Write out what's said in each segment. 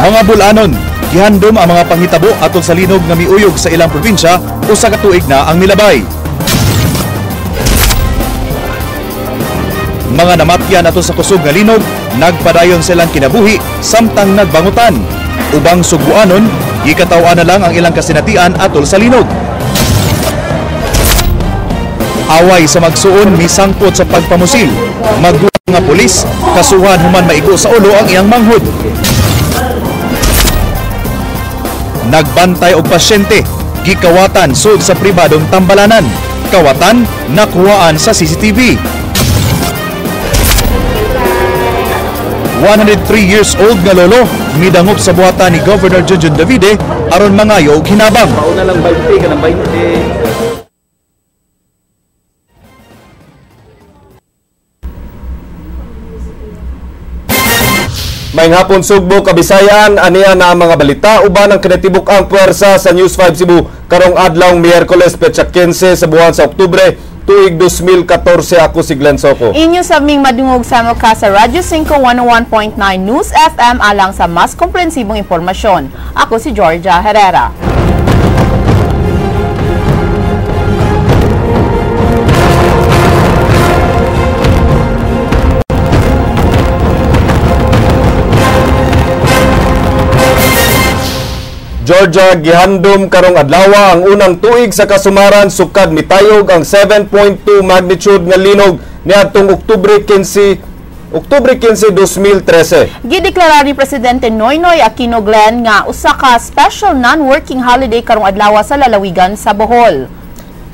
Mga Bulanon, gihandom ang mga panghitabo atol sa linog nga miuyog sa ilang probinsya usa ka tuig na ang milabay. Mga namatyan atol sa kusog nga linog, nagpadayon silang kinabuhi samtang nagbangutan. Ubang Sugbuanon, gikataw-an na lang ang ilang kasinatian atol sa linog. Away sa magsuon misangpot sa pagpamusil. Magduha nga pulis, kasuhan human maigo sa ulo ang iyang manghod. Nagbantay og pasyente, gikawatan sud sa pribadong tambalanan. Kawatan nakuhaan sa CCTV. 103 years old nga lolo midangop sa buhatan ni Governor Junjun Davide aron mangayo og hinabang. Pauna lang 20 ka ng 20. Maayong hapon Sugbo, Kabisayan, aniya na ang mga balita uban ang kinatibuk ang puwersa sa News 5 Cebu karong adlaw Miyerkules petsa 15 sa buwan sa Oktubre tuig 2014. Ako si Glenn Soco. Inyo sa ming madungog sa ka sa Radyo 5 101.9 News FM alang sa mas komprehensibong impormasyon. Ako si Georgia Herrera. Georgia, gihandom karong adlawa ang unang tuig sa kasumaran sukad mitayog ang 7.2 magnitude nga linog niadtong Oktubre 15, 2013. Gideklara ni Presidente Noynoy Aquino, Glenn, nga usa ka special non-working holiday karong adlaw sa lalawigan sa Bohol.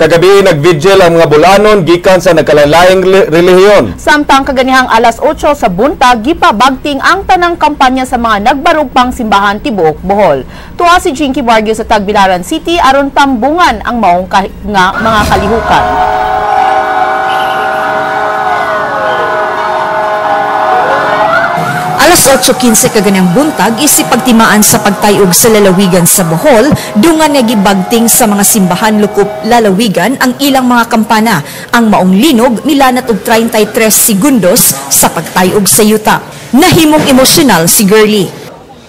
Kagabi nagvigil ang mga Bulanon gikan sa nagkalain-laing relihiyon. Samtang kaganihang alas 8 sa buntag, gipabagting ang tanang kampanya sa mga nagbarugpang simbahan tibuok Bohol. Tuwa si Jinky Barrio sa Tagbilaran City aron tambungan ang maong nga mga kalihukan. Alas 8:15 kaganang buntag, isipagtimaan sa pagtayog sa lalawigan sa Bohol, dungan nga gibagting sa mga simbahan lukop lalawigan ang ilang mga kampana. Ang maong linog milanat og 33 segundos sa pagtayog sa yuta. Nahimong emosyonal si Girlie.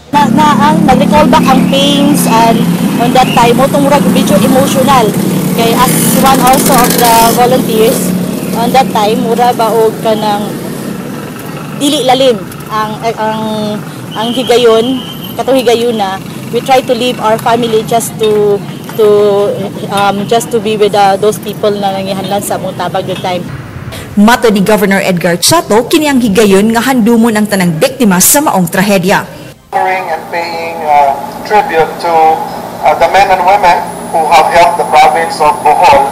Na ang nag-recall back ang pains and on that time mo murag medyo emotional. Kay as one also of the volunteers on that time, mura ba og kanang dili lalim ang higayon, katong higayuna. We try to leave our family just to be with those people na nangihanlan sa among tabag the time. Mato ni Governor Edgar Chato, kini ang higayon nga handumon ang tanang biktima sa maong trahedya. And paying tribute to the men and women who have helped the province of Bohol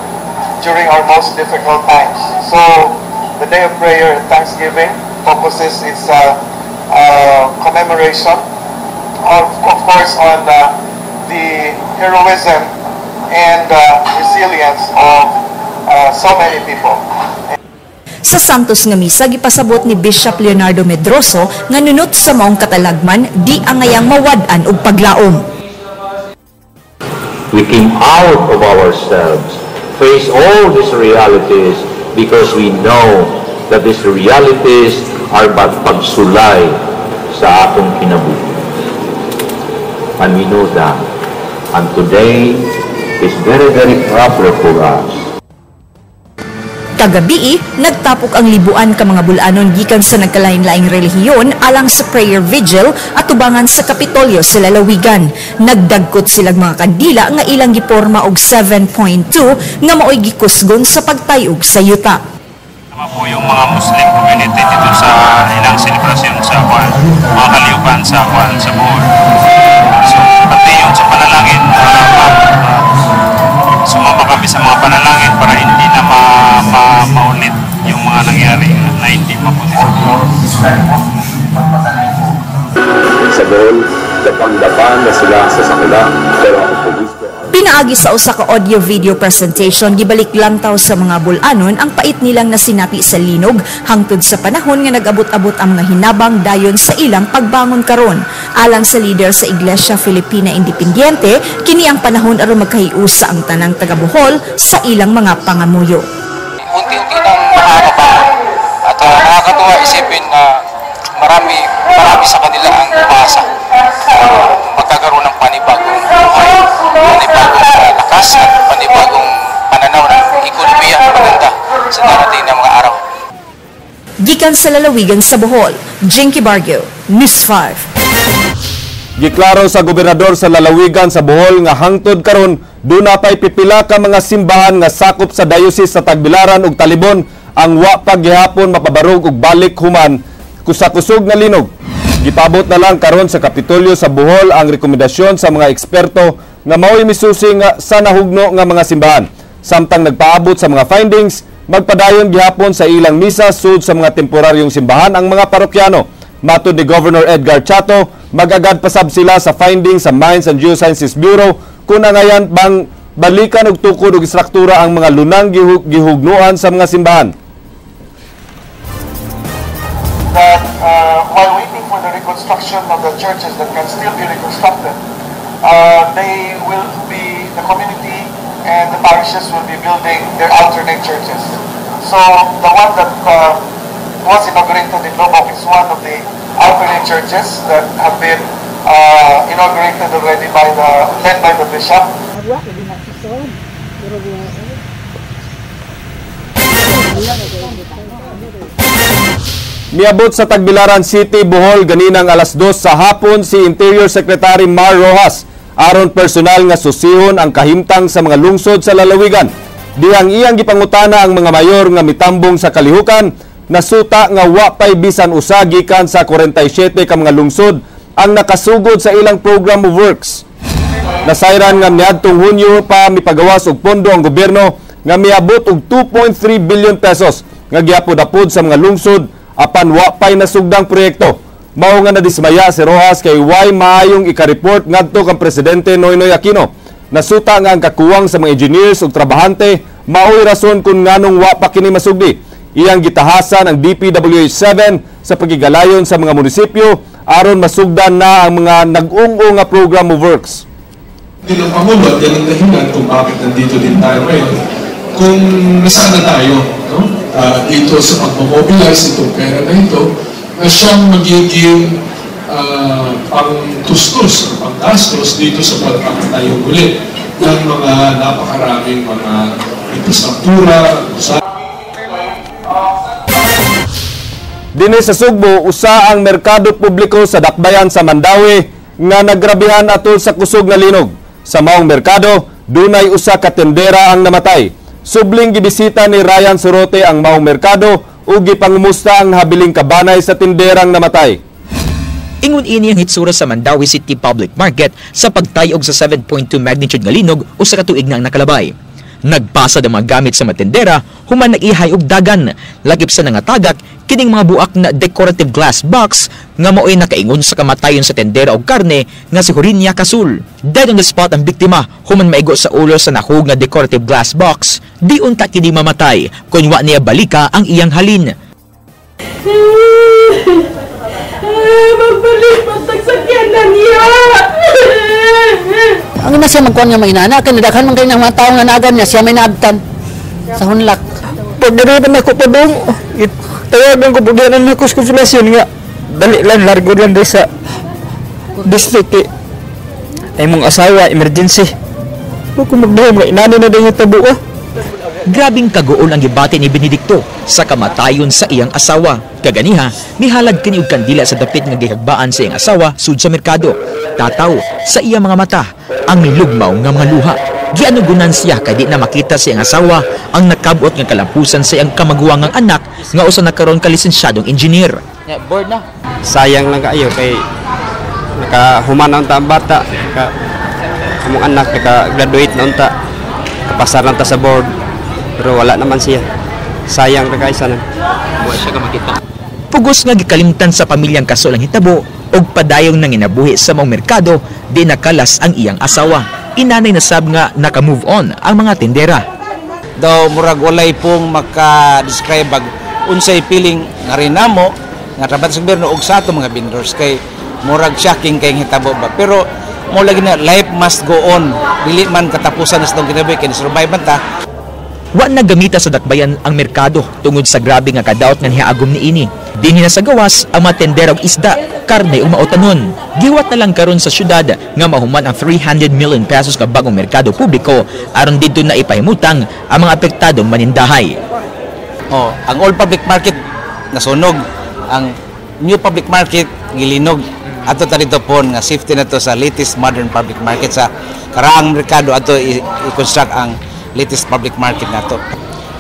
during our most difficult times. So the Day of Prayer and Thanksgiving focuses its commemoration, of course, on the heroism and resilience of so many people. Sa Santos nga misa, gipasabot ni Bishop Leonardo Medroso nga nunot sa maong katalagman, di angayang mawad-an og paglaom. We came out of ourselves, face all these realities because we know that these realities are but pagsulay sa atong kinabuhi. And we know that. And today is very, very proper for us. Kagabii, nagtapok ang libuan ka mga Bulanon gikan sa nagkalain-laing relihiyon alang sa prayer vigil at tubangan sa Kapitolyo sa lalawigan. Nagdagkot silang mga kandila nga ilang giporma og 7.2 nga maoy gikusgon sa pagtayog sa yuta. Po yung mga Muslim community dito sa ilang selebrasyon sa kwan, mga kaliukan sa kwan sa Bohol. So pati yung sa panalangin, sumama kami sa mga panalangin para hindi na maulit yung mga nangyari na hindi mabuti sa Bohol. Sa Bohol, dapang-dapan na sila sa sakila, pero ang pulis. Pinaagi sa usa ka audio-video presentation, gibalik lantaw sa mga Bulanon ang pait nilang nasinapi sa linog hangtod sa panahon nga nag-abot-abot ang mga hinabang dayon sa ilang pagbangon karon. Alang sa leader sa Iglesia Filipina Independiente, kini ang panahon aron magkahiusa ang tanang taga Bohol sa ilang mga pangamuyo. Unti-unti nang nakakabangon at nakakatuwa isipin na Marami, marami sa kanila ang umaasa magkakaroon ng panibagong buhay, panibagong lakas at panibagong pananaw ng ekonomiya maganda sa darating na mga araw. Gikan sa lalawigan sa Bohol, Jinky Barrio, News 5. Giklaro sa gobernador sa lalawigan sa Bohol nga hangtod karon duna pay pipila ka mga simbahan nga sakop sa diocese sa Tagbilaran ug Talibon ang wa pa gihapon mapabarog ug balik human sa kusog nga linog. Gipabot na lang karon sa Kapitolyo sa Bohol ang rekomendasyon sa mga eksperto nga mao'y misusi nga sa nahugno nga mga simbahan. Samtang nagpaabot sa mga findings, magpadayon gihapon sa ilang misa sud sa mga temporaryong simbahan ang mga parokyano. Matod ni Governor Edgar Chato, magagad pasab sila sa findings sa Mines and Geosciences Bureau kung angayan bang balikan og tukod og istruktura ang mga lunang gihugnuan sa mga simbahan. That while waiting for the reconstruction of the churches that can still be reconstructed, they will be, the community and the parishes will be building their alternate churches. So the one that was inaugurated in Loboc is one of the alternate churches that have been inaugurated already by the led by the bishop. Miabot sa Tagbilaran City, Bohol ganinang alas 2 sa hapon si Interior Secretary Mar Rojas aron personal nga susihon ang kahimtang sa mga lungsod sa lalawigan. Dihang iyang gipangutana ang mga mayor nga mitambong sa kalihukan nasuta nga wa pay bisan usa gikan sa 47 ka mga lungsod ang nakasugod sa ilang program of works. Nasayran nga miadtong Hunyo pa mipagawas og pondo ang gobyerno nga miabot og 2.3 billion pesos nga giapod-apod sa mga lungsod apan wa pay nasugdang proyekto. Mao nga nadismaya si Rojas kay way maayong ika-report ngadto kang Presidente Noynoy Aquino. Nasuta nga ang kakuwang sa mga engineers ug trabahante maoy rason kung nganong wa pa kini masugdi. Iyang gitahasan ang DPWH 7 sa pagigalayon sa mga munisipyo aron masugdan na ang mga nag-ung-ung nga program of works. Din ang Pangulo at yan ang dahilan kung bakit nandito din tayo ngayon. Kung nasaan na tayo, no? Dito sa pag-mobilize itong pera na ito, na siyang magiging pang-tustos o pang-gastos dito sa pagpapatayo muli ng mga napakaraming mga infrastruktura. Dinhi sa Sugbo, usa ang merkado publiko sa Dakbayan sa Mandaue nga nagrabihan atol sa kusog nga linog. Sa maong merkado, dunay usa ka tendera ang namatay. Subling gibisita ni Ryan Sorote ang maong merkado ug gipangumusta ang habiling kabanay sa tinderang namatay. Ingon ini ang hitsura sa Mandaue City Public Market sa pagtayog sa 7.2 magnitude nga linog usa ka tuig na ang nakalabay. Nagpasad ang mga gamit sa matindera, human nag-ihay og dagan. Lakip sa nangatagak, kining mga buak na decorative glass box nga mao'y nakaingon sa kamatayon sa tendera og karne nga si Horinia Casul. Dead on the spot ang biktima, human maigo sa ulo sa nahug nga decorative glass box. Di unta kini mamatay, kun wa niya balika ang iyang halin. Magbalik pagtagsakyan na niya. Ang ina siya magkuhan nga mainana, kaya nadaghan man kayo ng mga tao nga nagan niya, siya may naagtan sa hunlak. Pagdariban ako pa doon, tawagan ko, pagdanan ako sa konsolasyon nga, dali lang, largo lang doon sa district. Ay mong asawa, emergency. Huwag ko magdahom nga, inana na din yung tabo. Grabing kaguol ang gibati ni Benedicto sa kamatayon sa iyang asawa. Kaganiha, mihalad kini og kandila sa dapit nga gihagbaan sa iyang asawa sud sa merkado. Tataw sa iyang mga mata ang lugmaw nga mga luha. Gianugunan siya kay di na makita sa iyang asawa ang nakabot nga kalampusan sa iyang kamaguwangang anak nga usa na karon ka lisensyadong engineer. Board na. Sayang lang kaayo kay nakahuman na unta ang bata, naka among anak naka-graduate na unta, kapasar na unta sa board. Pero wala naman siya. Sayang ra kay sana. Wa siya ka makita. Pugos nga gikalimtan sa pamilyang Kasol ang hitabo og padayong nanginabuhi sa maong merkado, di nakalas ang iyang asawa. Inanay na sab nga naka-move on ang mga tindera. Daw murag walay pong maka-describe ag unsay feeling nga rin namo nga trabaho sa gobyerno og sa ato mga vendors kay murag shocking kay hitabo ba. Pero mo lagi na life must go on. Dili man katapusan sa itong kinabuhi kay survive man ta. Wa nagamita sa dakbayan ang merkado tungod sa grabe nga kadaot nga nihaagom niini. Dinhi na sa gawas ang mga tendera og isda, karne ug mautanon. Giwat na lang karon sa syudad nga mahuman ang 300 million pesos nga bagong merkado publiko aron didto na ipahimutang ang mga apektadong manindahay. Oh, ang old public market nasunog, ang new public market gilinog. Ato ta dito po nga safety na to sa latest modern public market sa karaang merkado ato i-construct ang latest public market nato.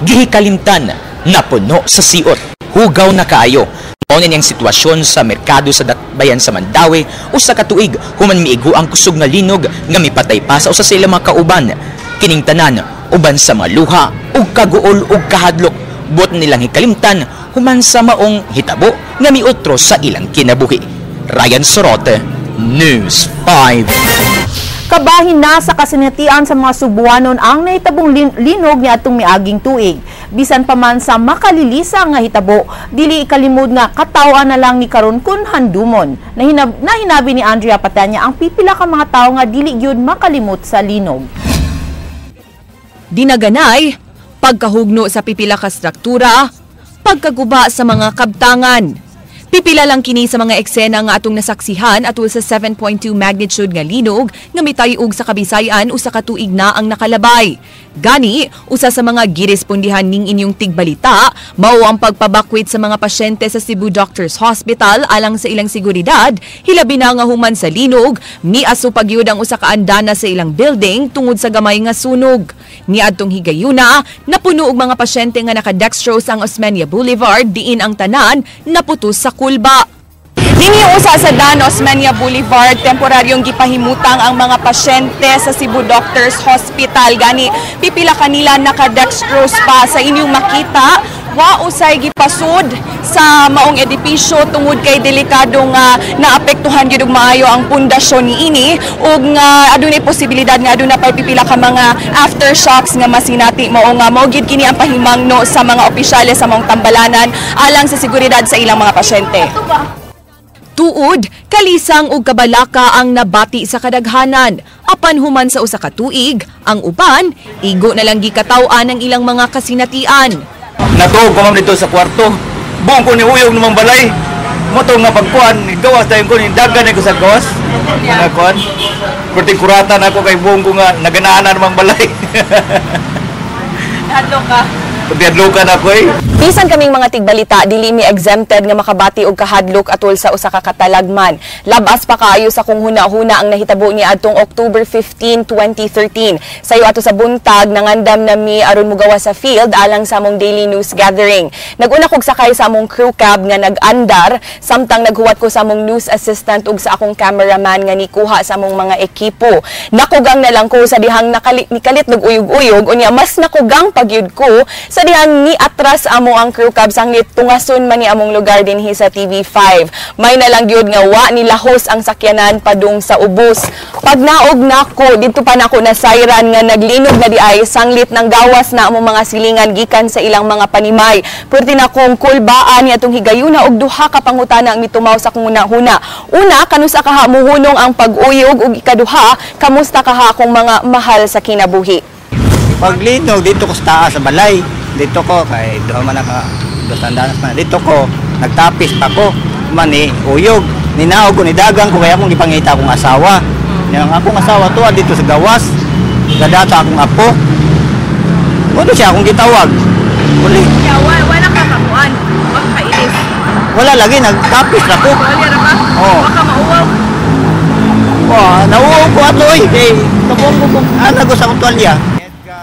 Gihikalimtan napuno sa siot. Hugaw na kaayo. Mao na niyang sitwasyon sa merkado sa Dakbayan sa Mandaue usa ka tuig human miigo ang kusog nga linog nga mipatay pa sa usa sa ilang mga kauban. Kining tanan uban sa mga luha ug kaguol ug kahadlok buot nilang hikalimtan human sa maong hitabo nga miutro sa ilang kinabuhi. Ryan Sorote, News 5. Kabahin na sa kasinatian sa mga Subuanon ang nahitabong linog niadtong miaging tuig. Bisan pa man sa makalilisa nga hitabo, dili ikalimod nga kataw-an na lang ni karon kun handumon. Nahinabi ni Andrea Patanya ang pipila ka mga tawo nga dili gyud makalimot sa linog. Dinaganay, pagkahugno sa pipila ka struktura, pagkaguba sa mga kabtangan. Pipila lang kini sa mga eksena nga atong nasaksihan atul sa 7.2 magnitude nga linog nga mitayog sa Kabisayan usa ka tuig na ang nakalabay. Gani, usa sa mga girespondihan ning inyong tigbalita mao ang pagpabakwit sa mga pasyente sa Cebu Doctors Hospital alang sa ilang seguridad, hilabi na nga human sa linog, miaso pagyud ang usa ka andana sa ilang building tungod sa gamay nga sunog. Niadtong higayuna, napuno og mga pasyente nga naka-dextrose ang Osmeña Boulevard diin ang tanan naputos sa kulba. Dinhi usa sa Dan Osmeña Boulevard, temporaryong gipahimutang ang mga pasyente sa Cebu Doctors Hospital. Gani, pipila kanila naka-dextrose pa. Sa inyong makita, wa usay gipasud sa maong edipisyo tungod kay delikado nga naapektuhan gyud og maayo ang pundasyon niini ug nga adunay posibilidad nga aduna pay pipila ka mga aftershocks nga masinati. Mao nga mao gyud kini ang pahimangno sa mga opisyales sa maong tambalanan alang sa seguridad sa ilang mga pasyente. Tuod, kalisang ug kabalaka ang nabati sa kadaghanan. Apan human sa usa ka tuig, ang uban, igo na lang gikataw-an ang ilang mga kasinatian. Natuog ko ma'am dito sa kwarto. Buong ko ni uyog namang balay. Moto nga pagkuan, gawas tayo ko, dagan ko sa gawas. Mga kuan. Perting kuratan ako kay buong ko nga naganaanan namang balay. Hadlok ka. Pagdadlokan ako eh. Bisan kaming mga tigbalita, dili mi exempted nga makabati og kahadlok atol sa usa ka katalagman. Labas pa kaayo sa kung huna-huna ang nahitabo ni adtong October 15, 2013. Sayo ato sa buntag, nangandam na mi aron mogawa sa field alang sa among daily news gathering. Naguna kog sakay sa among crew cab nga nag-andar, samtang naghuwat ko sa among news assistant ug sa akong cameraman nga nikuha sa among mga ekipo. Nakugang na lang ko sa dihang nikalit nag-uyog-uyog, unya mas nakugang pagyud ko sa dihang ni atras amo ang crew cab sanglit tungason man ni among lugar dinhi sa TV5. May nalang gyud nga wa ni lahos ang sakyanan padung sa ubos. Pag naog nako didto pa nako na siren nga naglinog na di ay sanglit nang gawas na among mga silingan gikan sa ilang mga panimay. Perti na kong kulbaan ni atong higayuna og duha ka pangutana ang mitumaw sa akong hunahuna. Una, kanusa kaha muhunong ang pag-uyog, ug ikaduha, kamusta kaha akong mga mahal sa kinabuhi. Paglinog dito ko sa taas sa balay. Dito ko kay doon man naka dosandanas man dito ko nagtapis pa ko man ni uyog ninaog ko nidagang ko kaya akong gipangita akong asawa. Yang akong asawa to dito sa gawas gadata akong apo. Wala siya akong gitawag. Uli. Yeah, wala ka kakuan. Magkainis. Wala lagi nagtapis ra ko. Wala ra ka. Oh. Baka mauwaw. Oh, nauwaw ko ato oy. Kay kabuok ko ana ko sa akong tuwalya.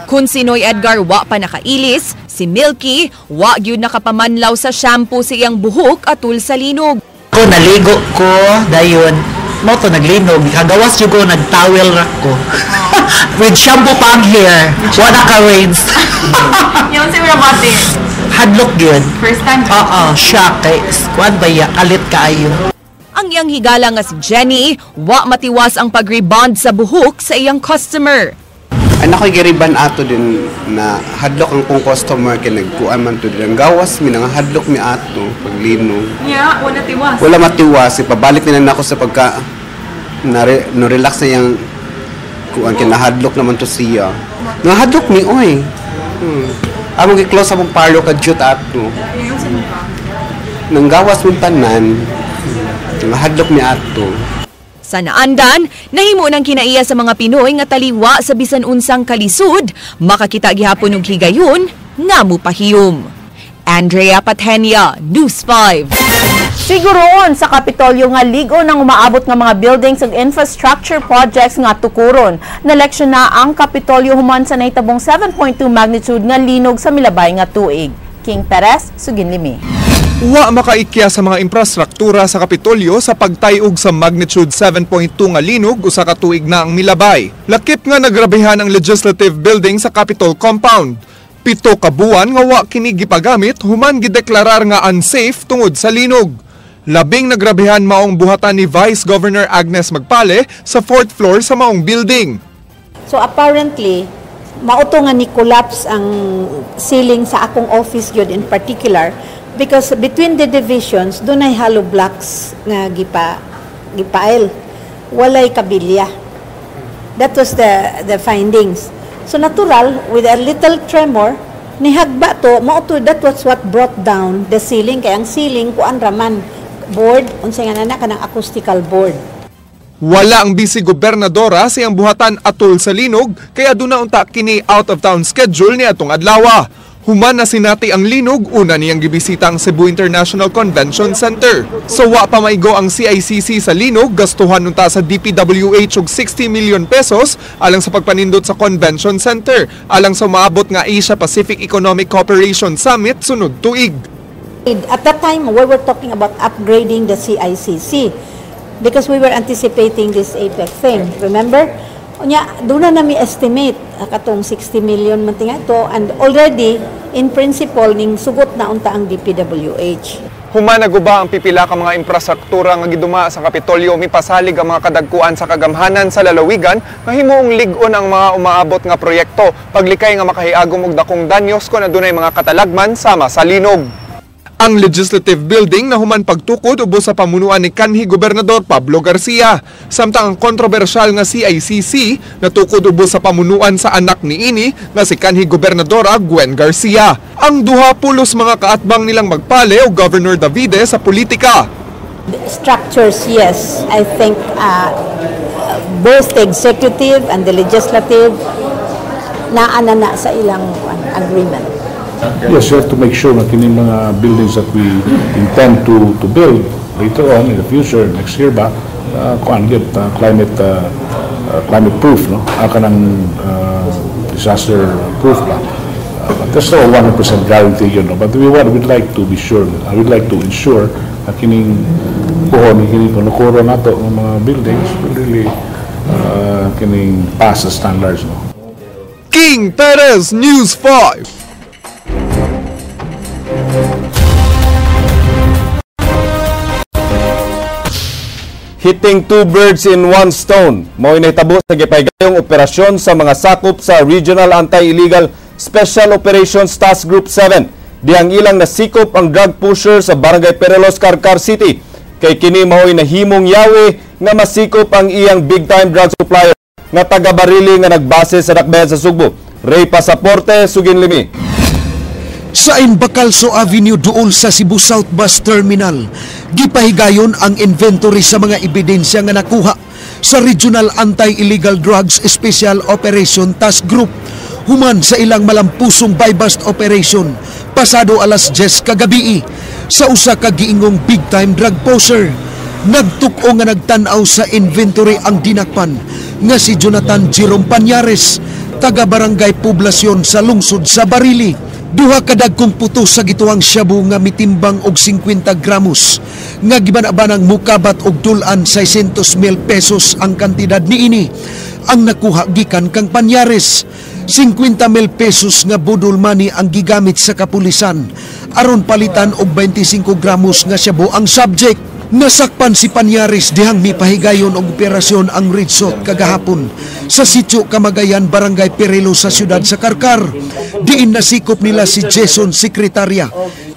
Kun si Noy Edgar wa pa nakailis, si Milky wa gyud nakapamanlaw sa shampoo sa iyang buhok atul sa linog. Ko naligo ko dayon, mo to naglinog, kagawas jud ko nagtowel ra ko. With shampoo pa ang hair, wala ka rinse. Yung si Rabate. Hadlok gyud. First time. Oo, shock kay kuan ba ya kalit kaayo. Ang iyang higala nga si Jenny, wa matiwas ang pag-rebond sa buhok sa iyang customer. Anak ko giriban ato din na hadlok ang kong customer kay nagkuan man to din. Ang gawas mi nga hadlok mi ato paglinog. Yeah, wala tiwas. Wala matiwas, ipabalik nila nako sa pagka na no relax na yang kuan kay nahadlok naman to siya. Nahadlok mi oy. Among gi-close among parlor ka jut ato. Nanggawas mong tanan, nahadlok mi ato. Sa naandan, nahimo ng kinaiya sa mga Pinoy nga taliwa sa bisan unsang kalisod, makakita gihapon og higayon nga mupahiyom. Andrea Patenia, News 5. Siguroon sa Kapitolyo nga ligo ng umaabot nga mga buildings ug infrastructure projects nga tukuron. Naleksyon na ang Kapitolyo human sa nahitabong 7.2 magnitude nga linog sa milabay nga tuig. King Perez, Suginlimi. Wa makaikya sa mga infrastruktura sa Kapitolyo sa pagtayog sa magnitude 7.2 nga linog usa ka tuig na ang milabay. Lakip nga nagrabehan ang legislative building sa Capitol Compound. 7 ka buwan nga wa kini gipagamit human gideklarar nga unsafe tungod sa linog. Labing nagrabehan maong buhatan ni Vice Governor Agnes Magpale sa 4th floor sa maong building. So apparently, mauto nga ni collapse ang ceiling sa akong office yun in particular because between the divisions dunay hollow blocks nga gipail. Walay kabilya. That was the findings. So natural, with a little tremor, nihagba to, mao to, that was what brought down the ceiling. Kaya ang ceiling, kuan raman, board, unsa nga nana kanang acoustical board. Wala ang vice gobernadora sa iyang buhatan atol sa linog, kaya duna unta kini out of town schedule ni atong adlaw. Human na sinati ang linog, una niyang gibisita ang Cebu International Convention Center. So wa pa maigo ang CICC sa linog, gastuhan unta sa DPWH og 60 million pesos alang sa pagpanindot sa Convention Center, alang sa maabot nga Asia Pacific Economic Cooperation Summit sunod tuig. At that time, we were talking about upgrading the CICC because we were anticipating this APEC thing. Remember? Unya, doon na nami estimate katong 60 million man tinga ito, and already in principle ning sugot na unta ang DPWH. Human naguba ang pipila ka mga infrastruktura nga giduma sa Kapitolyo, mipasalig ang mga kadagkuan sa kagamhanan sa lalawigan nga himuong lig-on ang mga umaabot nga proyekto paglikay nga makahiagom og dakong danyos kon adunay mga katalagman sama sa linog. Ang legislative building na human pagtukod ubos sa pamunuan ni kanhi Gobernador Pablo Garcia, samtang ang kontrobersyal nga CICC natukod ubos sa pamunuan sa anak ni ini nga si kanhi Gobernadora Gwen Garcia. Ang duha pulos mga kaatbang nilang Magpale o Governor Davide sa politika. Structures, yes. I think both the executive and the legislative naa na sa ilang agreement. Yes, you have to make sure na kining mga buildings that we intend to build later on in the future, next year ba, climate climate proof, no? Kanang disaster proof ba. But there's no 100% guarantee, you know. But we'd like to be sure. I would like to ensure na kining puhon, kining panukuro nato ng mga buildings will really kining pass the standards, no? King Perez, News 5. Hitting two birds in one stone. Mao'y nahitabo sa gipaygayong operasyon sa mga sakop sa Regional Anti-Illegal Special Operations Task Group 7. Dihang ilang nasikop ang drug pusher sa Barangay Perelos, Carcar City. Kay kini mao'y nahimong yawi nga masikop ang iyang big-time drug supplier nga taga-Barili nga nagbase sa Dakbayan sa Sugbo. Ray Pasaporte, Suginlimi. Sa Bacalso Avenue duol sa Cebu South Bus Terminal, gipahigayon ang inventory sa mga ebidensya nga nakuha sa Regional Anti-Illegal Drugs Special Operation Task Group human sa ilang malampusong buy-bust operation pasado alas 10 kagabi sa usa ka giingong big-time drug pusher. Nagtuk-o nga nagtan-aw sa inventory ang dinakpan nga si Jonathan Jerome Panyares, taga Barangay Poblasyon sa lungsod sa Barili. Duha ka dagkong puto sa gituang shabu nga mitimbang og 50 gramos nga gibanabanang mukabat og dulan 600,000 pesos ang kantidad niini ang nakuha gikan kang Panyares. 50,000 pesos nga budol money ang gigamit sa kapulisan aron palitan og 25 gramos nga shabu ang subject. Nasakpan si Panyares dihang mipahigayon og operasyon ang Ridsot kagahapon sa sitio Kamagayan, Barangay Perelo sa siyudad sa Carcar. Diin nasikop nila si Jason Secretaria,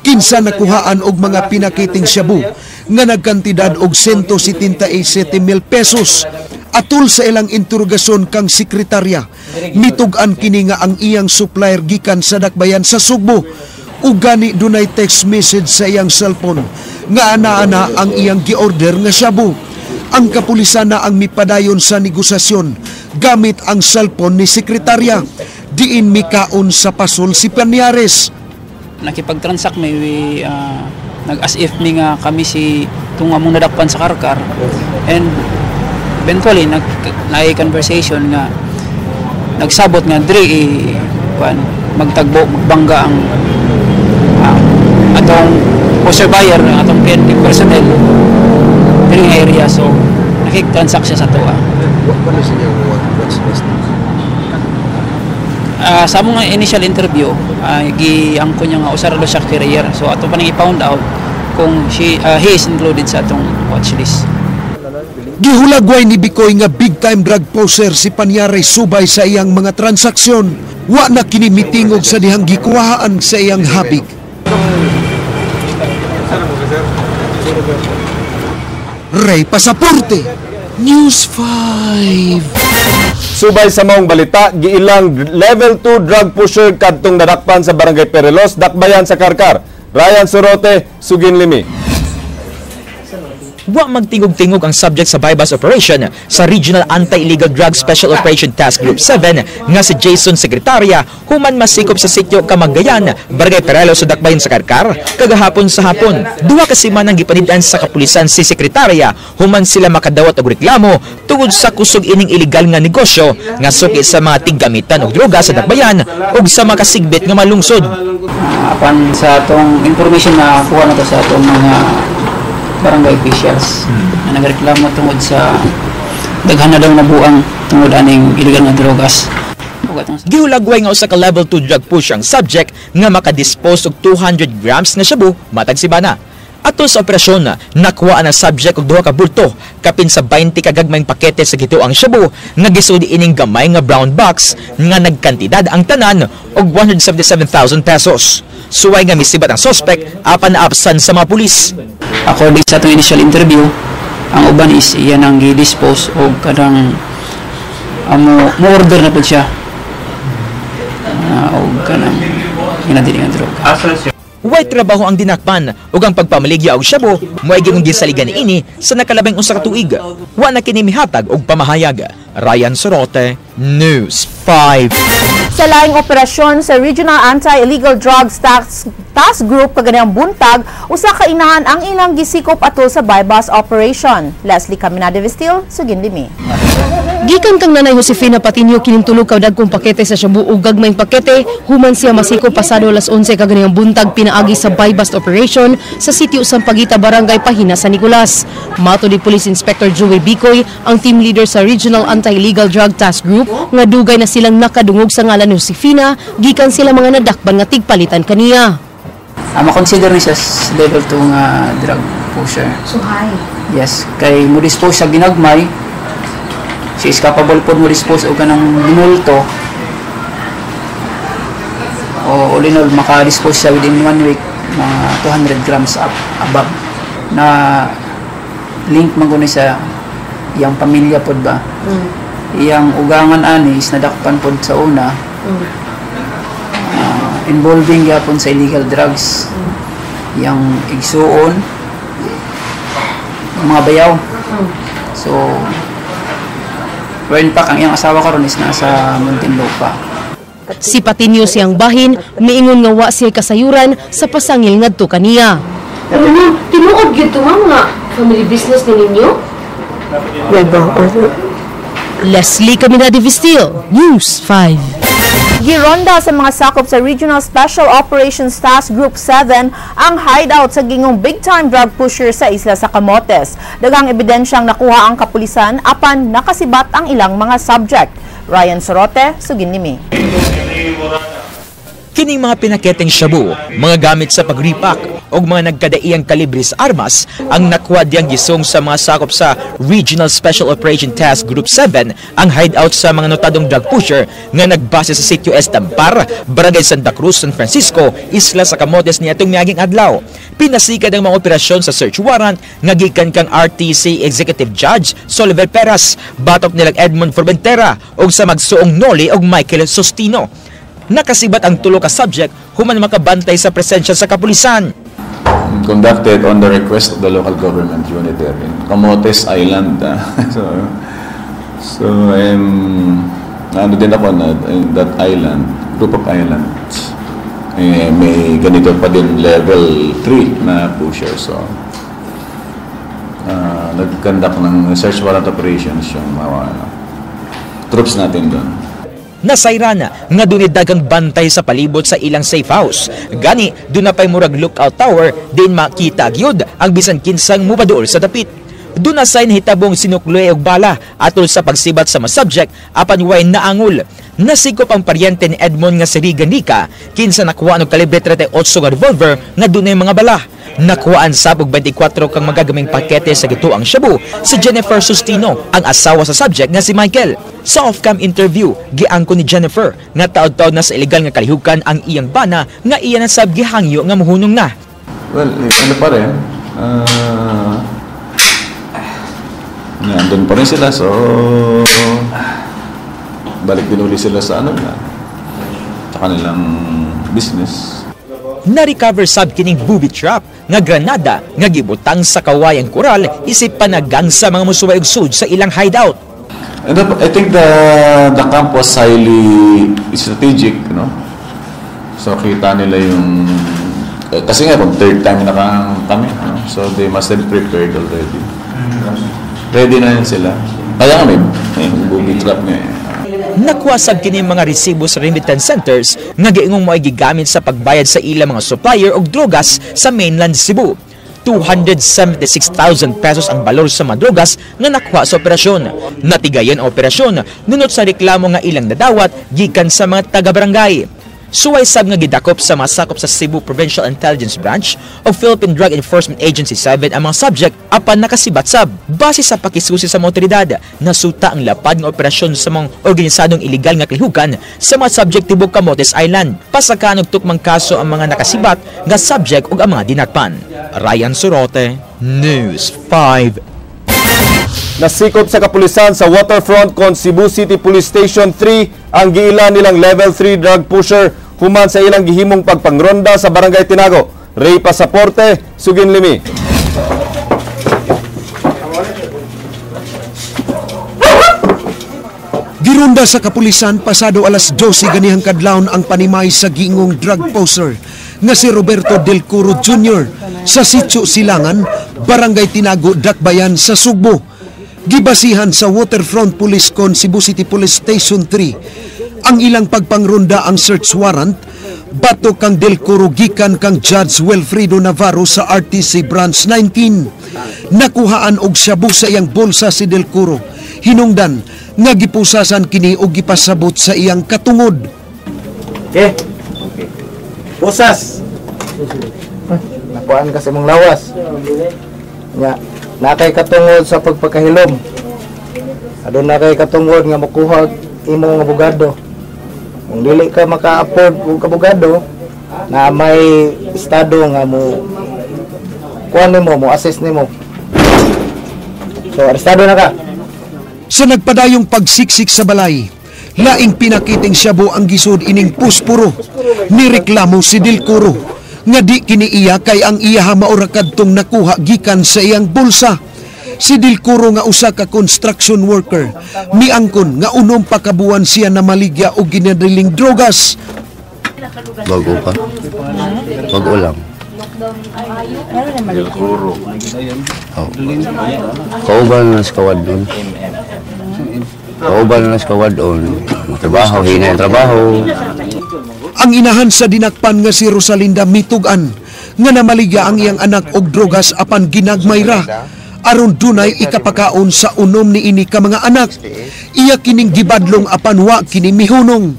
kinsa nakuhaan og mga pinakiting shabu nga nagkantidad og 177,000 pesos. Atul sa ilang interrogasyon kang sekretarya, mitug-an kini nga ang iyang supplier gikan sa Dakbayan sa Sugbo. Ugani dunay text message sa iyang cellphone nga ana-ana ang iyang gi-order nga shabu. Ang kapulisan na ang mipadayon sa negosasyon gamit ang cellphone ni sekretarya. Diin mikaon sa pasol si Panyares. Nakipag-transact may nag-as if mi nga kami si tunga mong nadakpan sa Karkar, and eventually nag naay conversation nga nagsabot nga diri kuan magtagbo magbangga ang atong pusher buyer, ang atong PNP personnel diri nga area, so nakik-transact siya sa tuwa. What is inyong what's best? Sa among initial interview, giangko niya nga usa ra siya carrier. So ato pa nang i-found out kung he is included sa atong watch list. Gihulagway ni Bicoy nga big time drug pusher si Panyares subay sa iyang mga transaksyon. Wa na kini mitingog sa dihang gikuhaan sa iyang habig. Ray Pasaporte, News 5. Subay sa maong balita, giilang level 2 drug pusher kadtong nadakpan sa Barangay Perelos, Dakbayan sa Karkar. Ryan Sorote, Sugin Limi. Wa magtingog-tingog ang subject sa bypass operation sa Regional Anti-Illegal Drug Special Operation Task Group 7 nga si Jason Secretaria human masikop sa sitio Kamagayan, Barangay Perelo sa Dakbayan sa Karkar kagahapon sa hapon. Duha ka semana ang gipanid-an sa kapulisan si Secretaria human sila makadawat og reklamo tungod sa kusog ining illegal nga negosyo nga suki sa mga tiggamitan og droga sa Dakbayan ug sa makasigbit nga malungsod. Apan sa atong information na kuha na to sa atong mga barangay officials na nagreklamo tungod sa daghan na daw nabuang tungod aning illegal nga drogas. Gihulagway nga usa ka level 2 drug push ang subject nga makadispose og 200 grams nga shabu matag sibana. Atol sa operasyon, nakuha ang subject og duha ka bulto kapin sa 20 ka gagmayng pakete sa gituang shabu nga gisudi ining gamay nga brown box nga nagkantidad ang tanan og 177,000 pesos. Suway nga misibat ang suspect apan naapsan sa mga pulis. According sa atong initial interview, ang uban is iyan ang gi-dispose og kanang mo order na pud siya og kanang ginadili nga droga. Way trabaho ang dinakpan ug ang pagpamaligya og shabu mo'y gingong gisaligan niini sa nakalabing usa ka tuig. Wa na kini mihatag og pamahayag. Ryan Sorote, News 5. Sa laing operasyon sa Regional Anti-Illegal Drugs Task Group kaganang buntag, usa ka inahan ang ilang gisikop atol sa bypass operation. Leslie Caminada Vestil, Sugin Limi. Gikan kang Nanay Josefina Patinio kining tulo ka dagkong pakete sa shabu ug gagmayng pakete human siya masikop pasado alas 11 kaganang buntag pinaagi sa buy-bust operation sa sitio Sampaguita, Barangay Pahina, San Nicolas. Mato ni Police Inspector Joey Bicoy, ang team leader sa Regional Anti-Illegal Drug Task Group, nga dugay na silang nakadungog sa ngalan ni Josefina gikan sila mga nadakban nga tigpalitan kaniya. Ma-consider ni siya as level 2 nga drug pusher. So high. Yes, kay mo dispose sa ginagmay, she is capable pod mo dispose og kanang binulto. O all in all, maka-dispose siya within 1 week mga 200 grams up above na link man kuno sa iyang pamilya pod ba. Iyang ugangan ani is nadakpan pod sa una. Involving gyapon sa illegal drugs. Iyang igsuon, mga bayaw. So where in fact ang iyang asawa karon is nasa Muntinlupa. Si Patinio siyang bahin, miingon nga wa siya kasayuran sa pasangil ngadto kaniya. Pero ma'am, tinuod gyud to ma'am nga family business ni ninyo? Leslie Caminada Vestil, News 5. Gironda sa mga sakop sa Regional Special Operations Task Group 7 ang hideout sa gingong big-time drug pusher sa Isla sa Camotes. Daghang ebidensyang nakuha ang kapulisan apan nakasibat ang ilang mga subject. Ryan Sorote, Sugin Nimi. Kining mga pinaketeng shabu, mga gamit sa pagripak og mga nagkadaiyang kalibre sa armas ang nakuha diyang gisong sa mga sakop sa Regional Special Operation Task Group 7 ang hideout sa mga notadong drug pusher nga nagbase sa sitio Estampar, Barangay Santa Cruz, San Francisco, Isla sa Camotes niadtong miaging adlaw. Pinasikad ang mga operasyon sa search warrant nga gikan kang RTC Executive Judge Soliver Peras, batok nilang Edmond Formentera ug sa magsuong Noli og Michael Sostino. Nakasibat ang tulo ka subject human makabantay sa presensya sa kapulisan. Conducted on the request of the local government unit there in Camotes Island. So ano din ako na in that island, group of islands. Eh, may ganito pa din level 3 na pusher. So, nag-conduct ng search warrant operations yung mga troops natin doon. Nasayran nga dunay daghang bantay sa palibot sa ilang safe house. Gani, duna pay murag lookout tower din makita gyud ang bisan kinsang mupaduol sa dapit. Duna say nahitabong sinukloy og bala atol sa pagsibat sa mga subject apan way naangol. Nasikop ang paryente ni Edmond nga si Regan Rica kinsa nakuha og kalibre 38 nga revolver nga dunay mga bala. Nakuhaan sab og 24 kang magagaming pakete sa gituang shabu si Jennifer Sustino, ang asawa sa subject nga si Michael. Sa off-cam interview, giangko ni Jennifer nga taod-taod na sa ilegal nga kalihukan ang iyang bana nga iya na sab gihangyo nga muhunong na. Well, ano pa rin, nandun pa rin sila, so balik din uli sila sa ano na, sa kanilang business. Na-recover sab kining booby trap nga granada nga gibutang sa kawayang koral isip panagang sa mga musuway og sud sa ilang hideout. And I think the camp was highly strategic, no? So kita nila yung kasi nga kung third time na kami, no? So they must have prepared already. Ready na yun sila. Kaya nga may booby trap nga eh. Nakuha sab kini mga resibo sa remittance centers nga giingong mo'y gigamit sa pagbayad sa ilang mga supplier og drogas sa mainland Cebu. 276,000 pesos ang balor sa mga drogas nga nakuha sa operasyon. Natigayon ang operasyon nunot sa reklamo nga ilang nadawat gikan sa mga taga-barangay. Suway sab nga gidakop sa mga sakop sa Cebu Provincial Intelligence Branch o Philippine Drug Enforcement Agency 7 ang mga subject apan nakasibat sab. Base sa pakisusi sa mga otoridad, nasuta ang lapad nga operasyon sa mga organisadong illegal nga kalihukan sa mga subject tibok Camotes Island. Pasakan og tukmang kaso ang mga nakasibat nga subject ug ang mga dinakpan. Ryan Sorote, News 5. Nasikop sa kapulisan sa Waterfront kon Cebu City Police Station 3 ang giila nilang level 3 drug pusher human sa ilang gihimong pagpangronda sa Barangay Tinago. Ray Pasaporte, Sugin Limi. Girunda sa kapulisan pasado alas 12 ganihang kadlawon ang panimay sa giingong drug pusher nga si Roberto Del Curo Jr. sa Sitio Silangan, Barangay Tinago, Dakbayan sa Sugbo. Gibasihan sa Waterfront Police Con Cebu City Police Station 3 ang ilang pagpangrunda ang search warrant batok kang Del Curo gikan kang Judge Wilfredo Navarro sa RTC Branch 19. Nakuhaan og shabu sa iyang bulsa si Del Curo. Hinungdan nga gipusasan kini og gipasabot sa iyang katungod. Okay. Pusas. Nakuhaan ka sa imong lawas. Nya, na kay katungod sa pagpakahilom. Aduna kay katungod nga mokuha imong abogado. Kung dili ka maka-afford og abogado, na may estado nga mo kuha nimo, mo assist nimo. So arestado na ka. Sa nagpadayong pagsiksik sa balay, laing pinakiting shabu ang gisud ining puspuro. Nireklamo si Del Curo nga di kini iya kay ang iya maura kadtong nakuha gikan sa iyang bulsa. Si Del Curo nga usa ka construction worker miangkon nga unom pa ka buwan siya namaligya og ginadiling drogas. Bago pa. Bago lang. Del Curo. Oh. Kauban na sa kawad doon. Kauban na sa kawad doon. Trabaho, hina yung trabaho. Ang inahan sa dinakpan nga si Rosalinda mitugan nga namaligya ang iyang anak og drogas apan ginagmay ra aron dunay ikapakaon sa unom ni ini ka mga anak. Iya kining gibadlong apan wa kini mihunong.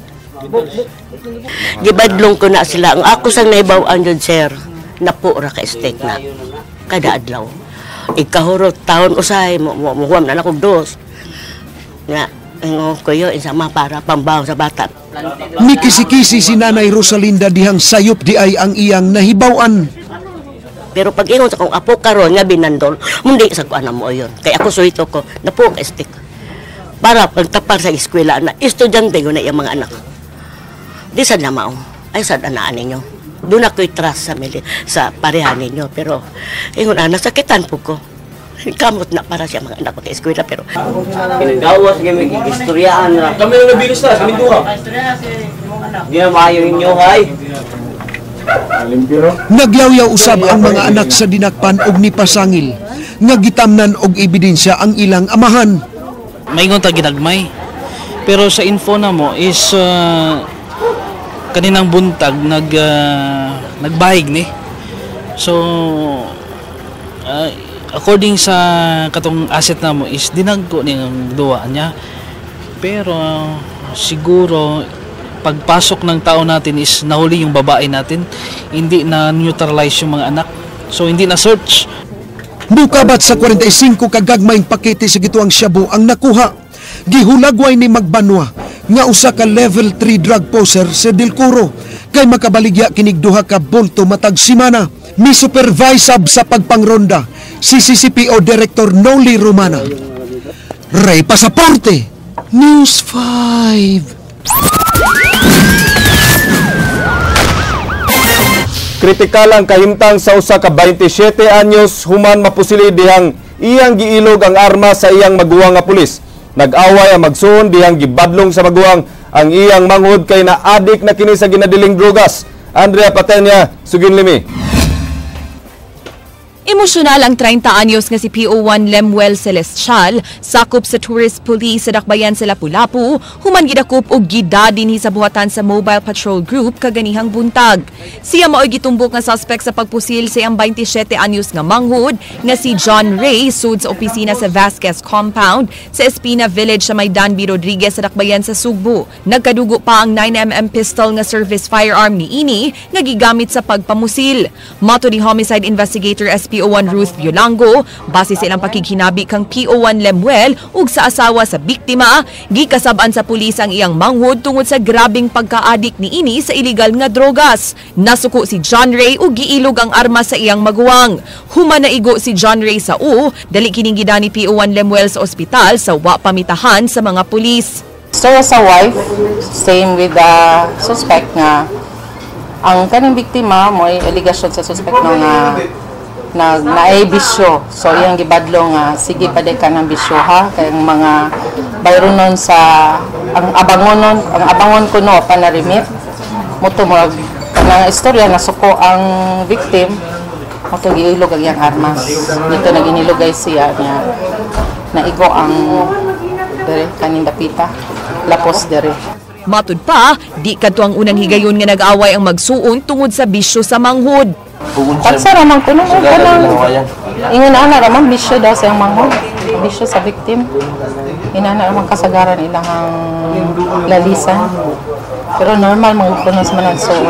Gibadlong ko na sila. Ang ako sang nahibaw-an yun, sir, napo ra ka steak na kada adlaw. Ikahurot taon usay mo na akong dos. Nga ingon ko yo insama para pambaw sa bata. Nikisi-kisi si Nanay Rosalinda dihang sayop di ay ang iyang nahibaw-an. Pero pag ingon sa kong apo karon nga binandol, mundi sa kuan mo yon. Kay ako suhito ko, napo ka stick. Para pagtapar sa eskwela na estudyante ko na iyang mga anak. Di sa na mao. Ay sad anaan ninyo. Doon ako'y trust sa sa pareha ninyo. Pero, ingon ana, sakitan po ko. Kamot na para siya mga anak ko sa eskwela. Pero, Kinagawas kami, istoryaan na. Kami na nabilis na, kami duha. Di na maayo ninyo, hay. Nagyawyaw usab ang mga anak sa dinakpan og nipasangil nga gitamnan og ebidensya ang ilang amahan. Maingon ta ginagmay. Pero sa info na mo is kaninang buntag nagbahig ni. So according sa katong asset na mo is dinagko ni ang duwa niya. Pero siguro pagpasok ng tao natin is nahuli yung babae natin, hindi na neutralize yung mga anak. So hindi na search. Mukabat sa 45 kagagmayng pakete sa gituang shabu ang nakuha. Gihulagway ni Magbanwa nga usa ka level 3 drug poser sa Delcoro kay makabaligya kinig duha ka bulto matag simana. Ni supervise sa pagpangronda si CCPO Director Noli Romana. Ray Pasaporte, News 5. Kritikal ang kahimtang sa usa ka 27 anyos human mapusili dihang iyang giilog ang arma sa iyang maguwang nga pulis. Nag-away ang magsuon dihang gibadlong sa maguwang ang iyang manghod kay naadik na kini sa ginadiling drogas. Andrea Patenya, Suginlimi. Emosyonal ang 30 anyos nga si PO1 Lemuel Celestial, sakop sa Tourist Police sa Dakbayan sa Lapu-Lapu, human gidakop og gida dinhi sa buhatan sa Mobile Patrol Group kaganihang buntag. Siya maoy gitumbok nga suspect sa pagpusil sa iyang 27 anyos nga manghod nga si John Ray sud sa opisina sa Vasquez Compound sa Espina Village sa may Dan B. Rodriguez sa Dakbayan sa Sugbo. Nagkadugo pa ang 9mm pistol nga service firearm niini nga gigamit sa pagpamusil. Mato ni Homicide Investigator SPO1 Ruth Violango, base sa ilang pakighinabi kang PO1 Lemuel ug sa asawa sa biktima, gikasab-an sa pulis ang iyang manghod tungod sa grabeng pagkaadik niini sa iligal nga drogas. Nasuko si John Ray ug giilog ang arma sa iyang maguwang. Human naigo si John Ray sa U, dali kining gidani PO1 Lemuel sa ospital sa wa pamitahan sa mga pulis. Sir, sa wife, same with the suspect nga ang kaning biktima mo'y allegation sa suspect no nga naay bisyo. So iyang gibadlo nga sige pa day ka ng bisyo ha kay ang mga bayronon sa ang abangon ko no panarimit mo to murag kanang istorya nasuko ang victim mo to giilog ang iyang armas dito naginilugay siya niya naigo ang dere kaning dapita lapos dere. Matud pa, di kadto ang unang higayon nga nag-away ang magsuon tungod sa bisyo sa manghod. Pagsa ramang kuno kanang ingon ana ramang bisyo daw sa iyang manghod, bisyo sa victim. Inana ramang kasagaran ilang lalisan. Pero normal mga kuno sa managsuon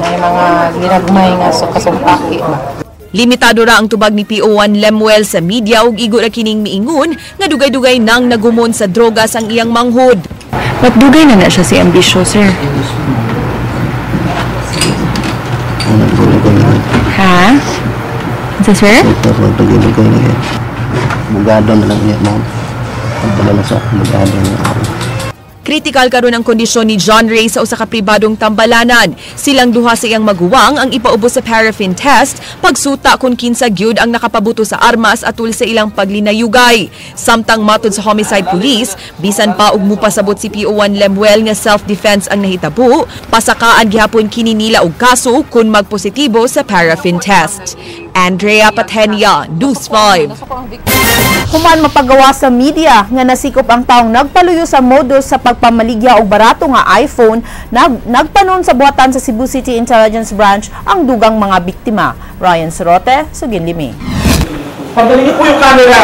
na mga ginagmay nga so kasumpaki ba. Limitado ra ang tubag ni PO1 Lemuel sa media ug igo ra kining miingon nga dugay-dugay nang nagumon sa drogas ang iyang manghod. But dugay na na siya si ambisyo, sir. Ha? Sa sir? Bugado na lang niya mo. Pagdala sa bugado na ako. Kritikal karon ang kondisyon ni John Ray sa usa ka pribadong tambalanan. Silang duha sa iyang maguwang ang ipaubos sa paraffin test pagsuta kung kinsa gyud ang nakapabuto sa armas atul sa ilang paglinayugay. Samtang matod sa homicide police, bisan pa og mupasabot si PO1 Lemuel nga self-defense ang nahitabo, pasakaan gihapon kini nila og kaso kung magpositibo sa paraffin test. Andrea Patenia, News 5. Human mapagawa sa media nga nasikop ang taong nagpaluyo sa modus sa pagpamaligya og barato nga iPhone, nagpanon sa buhatan sa Cebu City Intelligence Branch ang dugang mga biktima. Ryan Sorote, Suginlimi. Pagdali niyo po yung camera!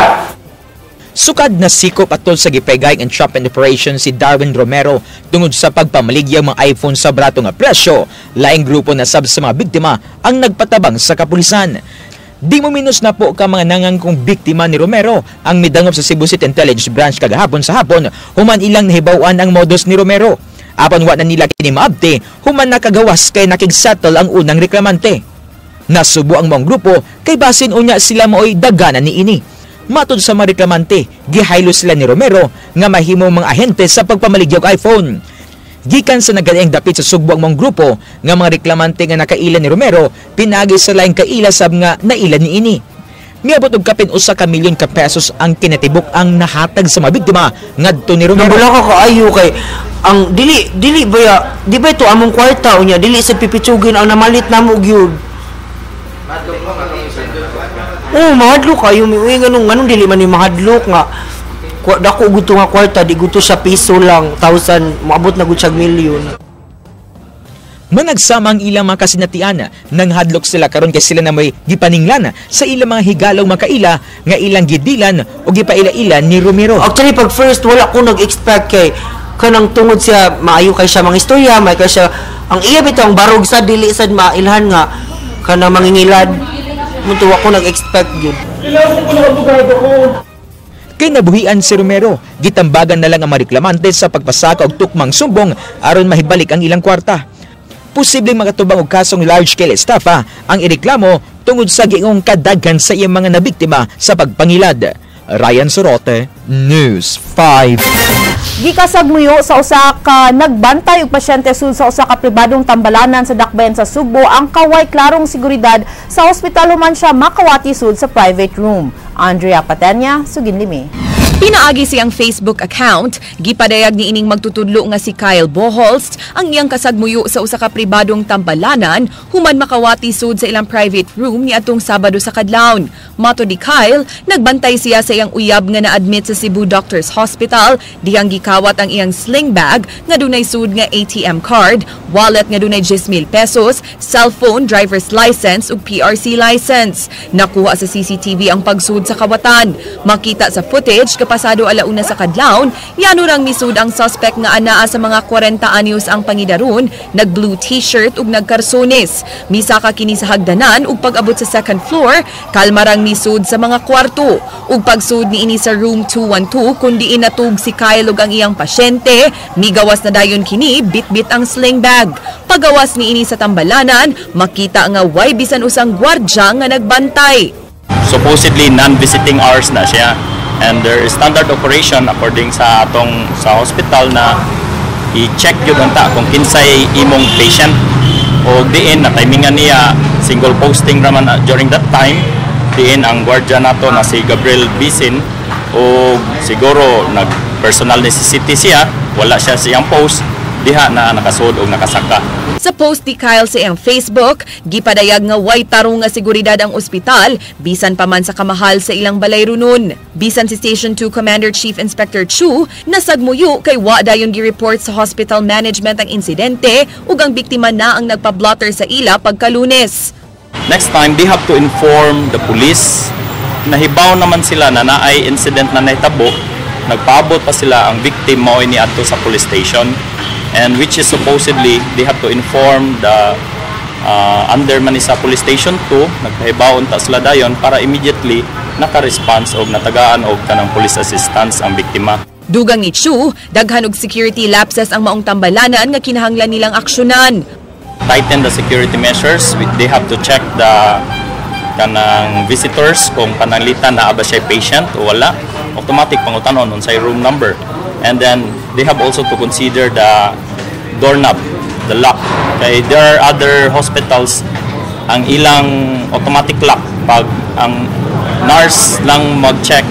Sukad na sikop atol sa gipegay ang entrapment operation si Darwin Romero tungod sa pagpamaligya mga iPhone sa barato nga presyo. Laing grupo na sab sa mga biktima ang nagpatabang sa kapulisan. Di mo minus na po ka mga nangangkong biktima ni Romero ang midangop sa Cebu City Intelligence Branch kagahapon sa hapon human ilang nahibaw-an ang modus ni Romero. Apan wa na nila kini maabte human nakagawas kay nakigsettle ang unang reklamante. Nasubo ang maong grupo kay basin unya sila maoy daganan niini. Matod sa mga reklamante, gihaylo sila ni Romero nga mahimo mga ahente sa pagpamaligya og iPhone. Gikan sa nagkalaing dapit sa Sugbo ang mga grupo nga mga reklamante nga nakaila ni Romero pinaagi sa laing kaila sab nga naila niini. Miabot og kapin 1 ka milyon ka pesos ang kinatibuk ang nahatag sa mga biktima ngadto ni Romero. Nabula ka kaayo kay ang dili dili ba ya, di ba ito among kwarta unya dili sa pipitsugin ang namalit namo gyud. Oh, mahadlok kayo mi, uy, nganong nganong dili man ni mahadlok nga dako gud nga kwarta, di gud sa piso lang, thousand, moabot na gud siya million. Managsama ang ilang mga kasinatian, nang hadlok sila karon kay sila na may gipaninglan sa ilang mga higalong makaila nga ilang gidilan o gipaila-ila ni Romero. Actually, pag first, wala ko nag-expect kay kanang tungod siya maayo kay siya mga istorya, may kay siya ang iya bitaw ang barog sa dili sad mailhan nga kanang mangingilad. Munto ko nag-expect gyud. Kay nabuhian si Romero, gitambagan na lang ang mga reklamante sa pagpasaka og tukmang sumbong aron mahibalik ang ilang kwarta. Posibleng makatubang og kasong large scale estafa ang ireklamo tungod sa giingong kadaghan sa iyang mga nabiktima sa pagpangilad. Ryan Sorote, News 5. Gikasagmuyo sa usa ka nagbantay og pasyente sud sa usa ka pribadong tambalanan sa Dakbayan sa Sugbo ang kaway klarong seguridad sa ospital human siya makawati sud sa private room. Andrea Patenya, suginlimi. Pinaagi siyang Facebook account, gipadayag ni ining magtutudlo nga si Kyle Boholst ang iyang kasagmuyo sa usa ka pribadong tambalanan human makawati sud sa ilang private room niadtong Sabado sa kadlawon. Matod ni Kyle, nagbantay siya sa iyang uyab nga na-admit sa Cebu Doctors Hospital dihang gikawat ang iyang sling bag nga dunay sud nga ATM card, wallet nga dunay 10,000 pesos, cellphone, driver's license ug PRC license. Nakuha sa CCTV ang pagsud sa kawatan. Makita sa footage kapasado 1:00 sa kadlawon, yano rang misud ang suspect nga anaa sa mga 40 anyos ang pangidaron, nag-blue t-shirt ug nagkarsones. Misaka kini sa hagdanan ug pag-abot sa second floor, kalma rang misud sa mga kwarto. Ug pagsud niini sa room 212 kun diin natug si Kyle ug ang iyang pasyente, migawas na dayon kini bitbit ang sling bag. Pagawas niini sa tambalanan, makita nga way bisan usang gwardya nga nagbantay. Supposedly non-visiting hours na siya and there is standard operation according sa atong sa hospital na i-check yun unta kung kinsay imong patient o diin na timingan niya single posting raman during that time, diin ang gwardiya nato na si Gabriel Bisin o siguro nag personal necessity siya, wala siya sa iyang post diha na nakasud og nakasaka. Sa post ni Kyle sa iyang Facebook, gipadayag nga way tarong nga seguridad ang ospital bisan pa man sa kamahal sa ilang balay runon. Bisan si Station 2 Commander Chief Inspector Chu nasagmuyo kay wa dayon gi-report sa hospital management ang insidente ug ang biktima na ang nagpa-blotter sa ila pagkalunes. Next time, they have to inform the police. Nahibaw naman sila na naay incident na nahitabo, nagpaabot pa sila ang victim mao ni adto sa police station, and which is supposedly they have to inform the under man ni sa police station 2. Nagpahibaw unta sila dayon para immediately naka-response og natagaan og kanang police assistance ang biktima. Dugang ni Chu, daghan og security lapses ang maong tambalanan nga kinahanglan nilang aksyonan. Tighten the security measures. They have to check the kanang visitors kung pananglitan naa ba siya patient o wala. Automatic pangutanon unsay room number. And then they have also to consider the doorknob, the lock. Kay there are other hospitals ang ilang automatic lock, pag ang nurse lang mag-check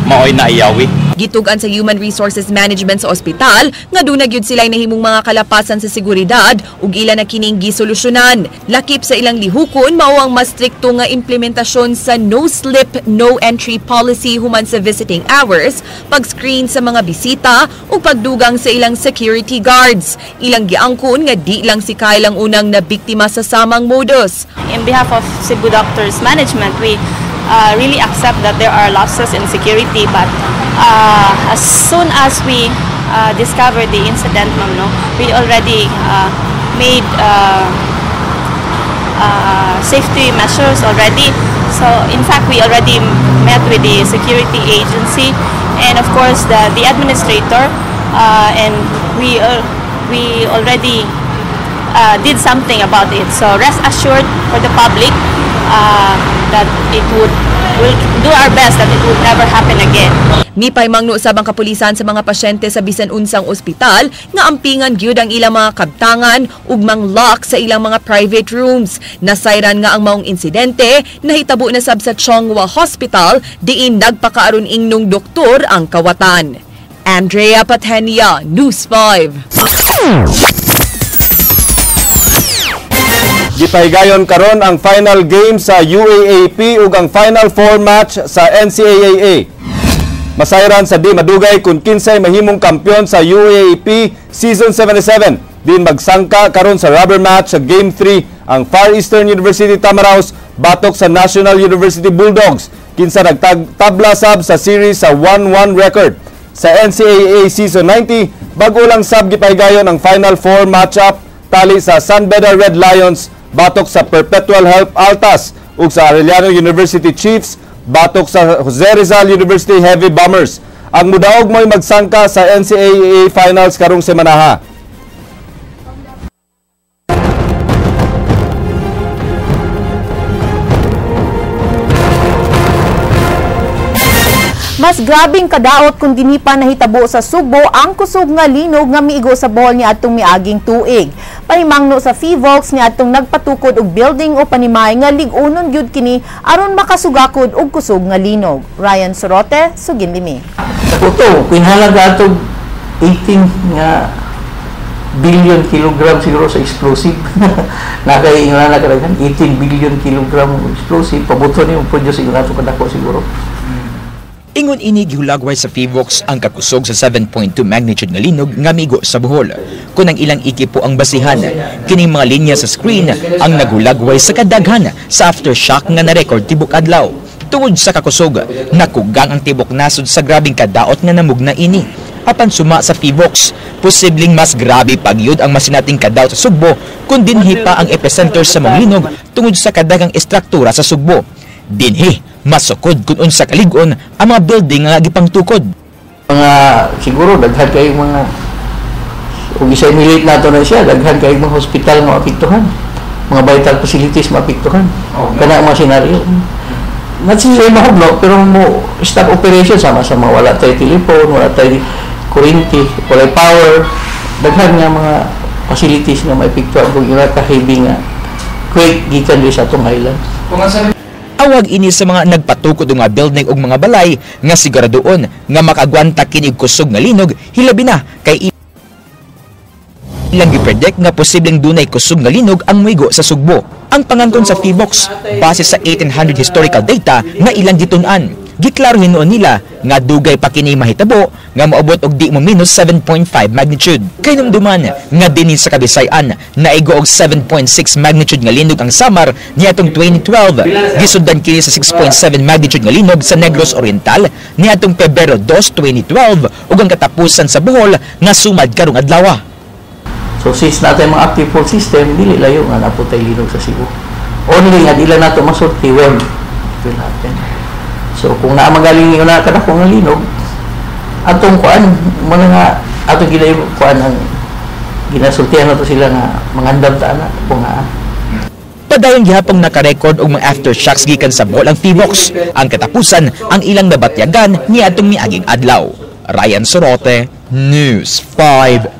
maoy naiyawi. Gitug-an sa Human Resources Management sa ospital nga duna gyud sila nahimong mga kalapasan sa seguridad ug ila na kining gisolusyonan. Lakip sa ilang lihukon mao ang mas strikto nga implementasyon sa no slip, no entry policy human sa visiting hours, pag-screen sa mga bisita ug pagdugang sa ilang security guards. Ilang giangkon nga di lang si Kyle ang unang nabiktima sa samang modus. In behalf of Cebu Doctors Management, we really accept that there are lapses in security, but as soon as we discovered the incident, ma'am, no, we already made safety measures already. So, in fact, we already met with the security agency and, of course, the administrator, and we already did something about it. So, rest assured for the public that it would We'll do our best that it will never happen again. Mipay mangno usab ang kapulisan sa mga pasyente sa bisan unsang ospital nga ampingan gyud ang ilang mga kabtangan ug manglock sa ilang mga private rooms. Nasayran nga ang maong insidente nahitabo na sab sa Chonghua Hospital diin nagpakaaron ingnong doktor ang kawatan. Andrea Patenia, News 5. Gipahigayon karon ang final game sa UAAP ug ang Final Four match sa NCAA. Masayran sa di madugay kung kinsay mahimong kampiyon sa UAAP Season 77. Din magsangka karon sa rubber match sa Game 3 ang Far Eastern University Tamaraws batok sa National University Bulldogs, kinsa nagtabla sab sa series sa 1-1 record. Sa NCAA Season 90, bago lang sab gipahigayon ang Final Four matchup tali sa San Beda Red Lions batok sa Perpetual Help Altas ug sa Arellano University Chiefs batok sa Jose Rizal University Heavy Bombers. Ang mudaog mo'y magsangka sa NCAA Finals karong semanaha. Mas grabing kadaot kung dinhi pa nahitabo sa Sugbo ang kusog nga linog nga miigo sa Bohol niadtong miaging tuig. Pahimangno sa Phivolcs niadtong nagpatukod og building o panimay nga lig-unon gyud kini aron makasugakod og kusog nga linog. Ryan Sorote, Suginlimi. Sa kuto, pinhalaga atog 18 nga billion kilogram siguro sa explosive. Nakaingon na kadaghan 18 billion kilogram explosive pabuto ni produce siguro ato kadako siguro. Ingon ini gihulagway sa Phivolcs ang kakusog sa 7.2 magnitude nga linog nga migo sa Bohol. Kun ang ilang ikipo ang basihan, kining mga linya sa screen ang naghulagway sa kadaghan sa aftershock nga na-record tibok adlaw. Tungod sa kakusog, nakugang ang tibok nasod sa grabing kadaot nga namugna ini. Apan suma sa Phivolcs, posibleng mas grabe pagyud ang masinating kadaot sa Sugbo kung dinhi pa ang epicenter sa mga linog tungod sa kadaghang estruktura sa Sugbo. Dinhi masukod kung unsa kalig-on ang mga building nga gipangtukod. Mga siguro daghan kay mga ug i-simulate nato na siya, daghan kay mga hospital nga maapektuhan, mga vital facilities maapektuhan. Okay. Kana mga senaryo. Not siya mahublo pero mo stop operation sama sa mga wala tay telephone, wala tay kuryente, walay power, daghan nga mga facilities nga maapektuhan kung ira ka heavy nga quake gikan diri sa atong island. Kung asa awag ini sa mga nagpatukod nga building og mga balay nga siguradoon nga makagwanta kini og kusog nga linog, hilabi na kay ilang gipredict nga posibleng dunay kusog nga linog ang muigo sa Sugbo. Ang pangangkon sa Phivolcs base sa 1800 historical data nga ilang gitun-an. Giklaro hinuon nila nga dugay pa kini mahitabo nga moabot og di mo minus 7.5 magnitude. Kahinumduman nga dinhi sa Kabisayan naigo og 7.6 magnitude nga linog ang Samar niadtong 2012. Gisundan kini sa 6.7 magnitude nga linog sa Negros Oriental niadtong Pebrero 2, 2012 ug ang katapusan sa Bohol nga sumad karong adlaw. So since natin mga active fault system, dili layo nga naputay linog sa Cebu. Only nga dila nato masulti when it will happen. So kung naa magaling na kadako nga linog, atong kuan mo nga atong gilay kuan ang ginasultihan nato sila nga mangandam ta ana kung nga. Padayon gihapong nakarekord og mga aftershocks gikan sa Bohol ang Phivolcs. Ang katapusan ang ilang nabatyagan niadtong miaging adlaw. Ryan Sorote, News 5.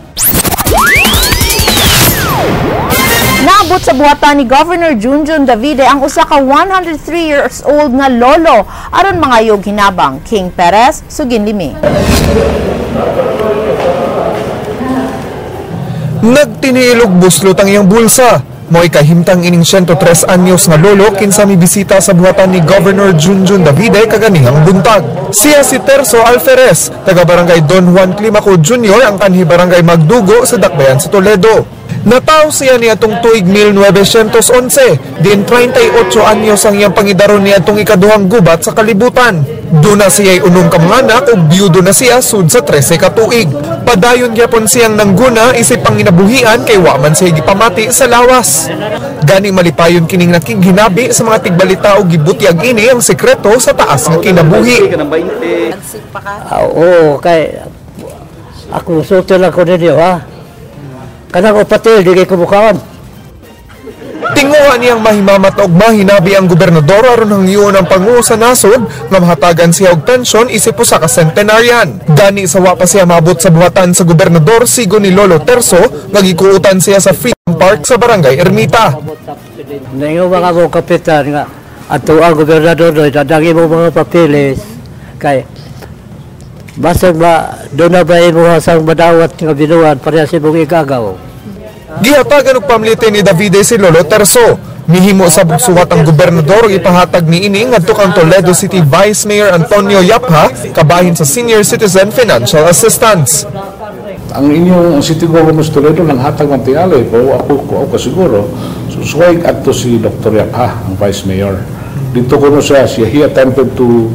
Naabot sa buhatan ni Governor Junjun Davide ang usa ka 103 years old nga lolo aron mangayog hinabang. King Perez, Suginlimi. Nagtiniilog buslot ang iyang bulsa. Mo'y kahimtang ining 103 anyos nga lolo kinsa mibisita sa buhatan ni Governor Junjun Davide kaganihang buntag. Siya si Terso Alferez, taga Barangay Don Juan Climaco Jr. ang kanhi Barangay Magdugo sa Dakbayan sa Toledo. Nataw siya niadtong tuig 1911, diin 38 anyos ang iyang pangidaron niadtong ikaduhang gubat sa kalibutan. Duna siya'y unong kamanganak ug biyudo na siya sud sa 13 ka tuig. Padayon gyapon siyang nangguna isip panginabuhian kay wa man siya gipamati sa lawas. Gani malipayon kining nakighinabi sa mga tigbalita ug gibutyag ini ang sekreto sa taas nga kinabuhi. Oo, kay ako sulti lang ko ninyo ha. Kanang upatil, di kay kumukaon. Tinguha niyang mahimamat og mahinabi ang gobernador aron hangyoon ang pangulo sa nasod nga mahatagan siya og pensyon isip usa ka centenarian. Gani sa wa pa siya maabot sa buhatan sa gobernador, sigo ni Lolo Terso nga gikuutan siya sa Freedom Park sa Barangay Ermita. Naingon mga mo kapitan nga ato ang gobernador doy dadang imo mga papeles kay basag ba doon na ba imo sang madawat nga binuan pareha sa imong igagaw. Gihatagan og pamlite ni Davide si Lolo Terso. Mihimo sa suwat ang gobernador ug ipahatag niini ngadto kang Toledo City Vice Mayor Antonio Yapha kabahin sa Senior Citizen Financial Assistance. Ang inyong city government sa Toledo nang hatag ng tingali, pero ako kasiguro, susuway adto si Dr. Yapha, ang Vice Mayor. Dito ko no siya, he attempted to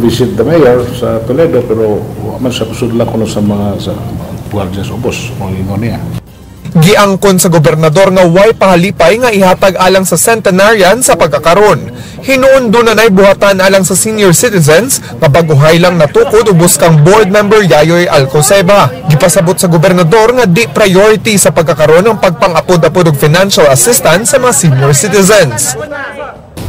visit the mayor sa Toledo, pero man sa kusudla ko no sa mga sa guardians ubos, mga ingon niya. Giangkon sa gobernador nga way pahalipay nga ihatag alang sa centenarian sa pagkakaron. Hinuon doon na buhatan alang sa senior citizens nga baguhay lang natukod ubos kang board member Yayoy Alcoseba. Gipasabot sa gobernador nga di priority sa pagkakaron ang pagpangapod-apod og financial assistance sa mga senior citizens.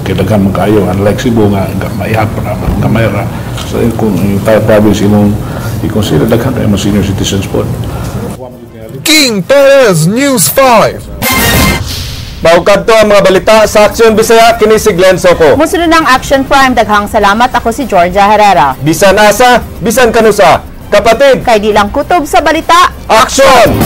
Kaya daghan man kaayo, unlike Cebu nga maihap ra, gamay ra. So kung yung entire province imong i-consider, daghan kayo mga senior citizens po. King Perez, News 5. Maukadto ang mga balita sa Aksyon Bisaya, kini si Glenn Soco. Musunod ng Action Prime, daghang salamat. Ako si Georgia Herrera. Bisan asa, bisan kanusa. Kapatid, kay di lang kutob sa balita. Action!